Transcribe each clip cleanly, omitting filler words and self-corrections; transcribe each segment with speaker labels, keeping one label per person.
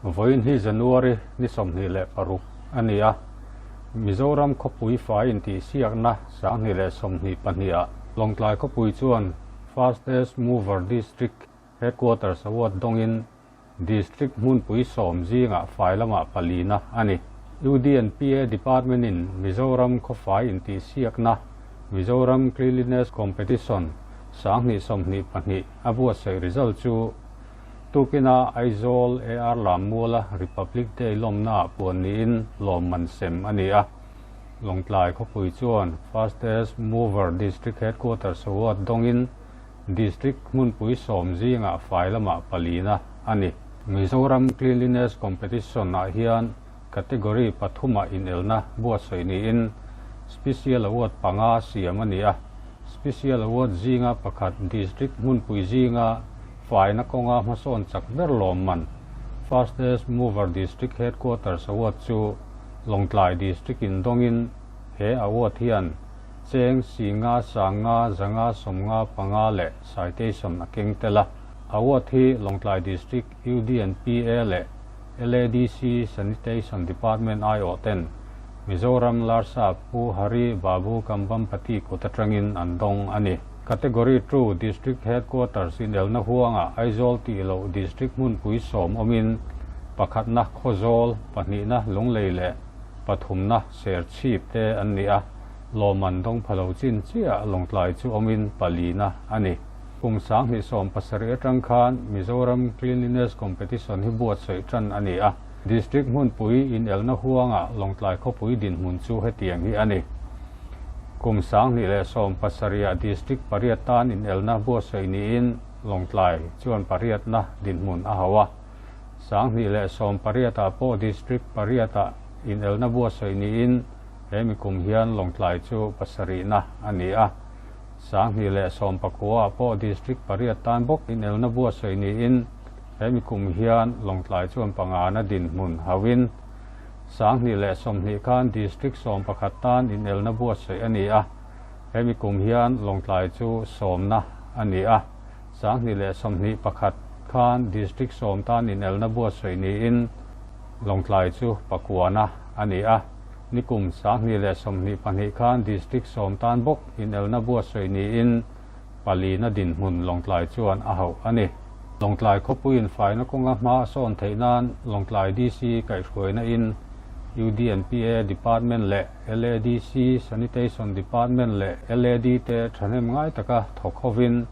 Speaker 1: Vawiin hi January ni 26 a ni a, Mizoram khawpui fai intihsiakna 2022 ah Lawngtlai khawpui chuan Fastest Mover District Headquarters Award dawngin District hmunpui sawm zingah fai lamah palina a ni. UDNPA Department in Mizoram khawfai intihsiakna Mizoram Cleanliness Competition 2022 a buatsaih result chu Tukina Aizawl AR Lammuala Republic Day lawmnaah puan niin lawmman sem a ni a. Lawngtlai khawpui chuan Fastest Mover District Headquarters Award dawngin District hmunpui sawm zingah fai lamah palina a ni. Mizoram Cleanliness Competition-ah hian category pathumah inelna buatsaih niin Special Award panga siam a ni a. Special Award zinga pakhat District hmunpui zinga faina kawnga hmasawn chak ber lawmman Fastest Mover District Headquarters Award chu Lawngtlai District in dawngin he award hian Cheng singa sanga zanga sawmnga panga leh citation a keng tel a. Award hi Lawngtlai District UDNPA leh LADC Sanitation Department aiawh ten Mizoram Larsa Pu Hari Babu Kambampati kut atangin an dawng a ni. Category 2 District Headquarters inelna huanga Aizawl tih loh District hmunpui sawm awmin pakhatna Khawzawl, pahnihna Lunglei leh pathumna Serchhip te an ni a. Lawmman dawng pha lo chin chiah Lawngtlai chu awmin palina a ni. Kum 2017 atang khan Mizoram Cleanliness Competition hi buatsaih tan a ni a. District hmunpui inelna huanga Lawngtlai khawpui dinhmun chu hetiang hi a ni. Kum 2017 ah District pariat tan inelna buatsaih niin Lawngtlai chuan pariatna dinhmun a hauh a. 2018 ah pawh District pariat ah inelna buatsaih niin he mikum hian Lawngtlai chu pasarihna a ni a. 2019 ah pawh District pariat tan bawk inelna buatsaih niin he mikum hian Lawngtlai chuan pangana dinhmun hauhin 2020 khan District 11 tan inelna buatsaih a ni a. He mikum hian Lawngtlai chu sawmna a ni a. 2021 khan District 10 tan inelna buatsaih niin Lawngtlai chu pakuana a ni a. Nikum 2022 khan District 10 tan bawk inelna buatsaih niin palina dinhmun Lawngtlai chuan a hauh a ni. Lawngtlai khawpuiin faina kawnga hma sawn theih nan Lawngtlai DC kaihhruaina in UDNPA Department leh LADC Sanitation Department leh LAD te thahnem ngai taka thawk hovin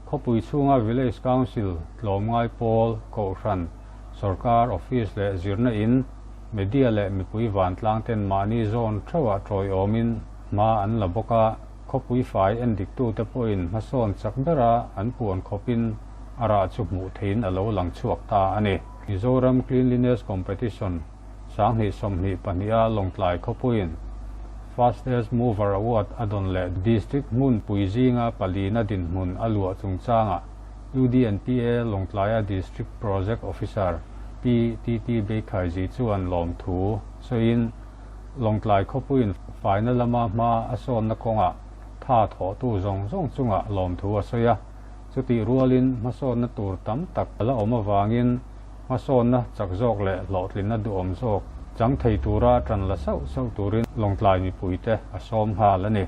Speaker 1: khawpui chhunga Village Council tlawmngai pawl Kohhran Sarkar Office leh zirna in media leh mipui vantlang ten mahni zawn theuhah tawiawmin hma an la bawk a. Khawpui fai en diktu te pawhin hmasawn chak bera an puan khawpin a rah chu hmuh theihin a lo lang chhuak ta a ni. Mizoram Cleanliness Competition 2022 a Lawngtlai khawpuiin Fastest Mover Award a dawn leh District hmunpui zinga palina dinhmun a luah chungchangah UDNPA Lawngtlaia District Project Officer P TT Beikhaiji chuan lawm thu sawiin Lawngtlai khawpuiin faina lama hma a sawnna kawnga tha thawh tu zawng zawng chunga lawm thu a sawi a. Chutih rualin hmasawnna tur tam tak ala awm awangin hmasawnna chak zawk leh hlawhtlinna duhawm zawk chang thei tura tan la sauh sauh turin Lawngtlai mipui te a sawm nghal a ni.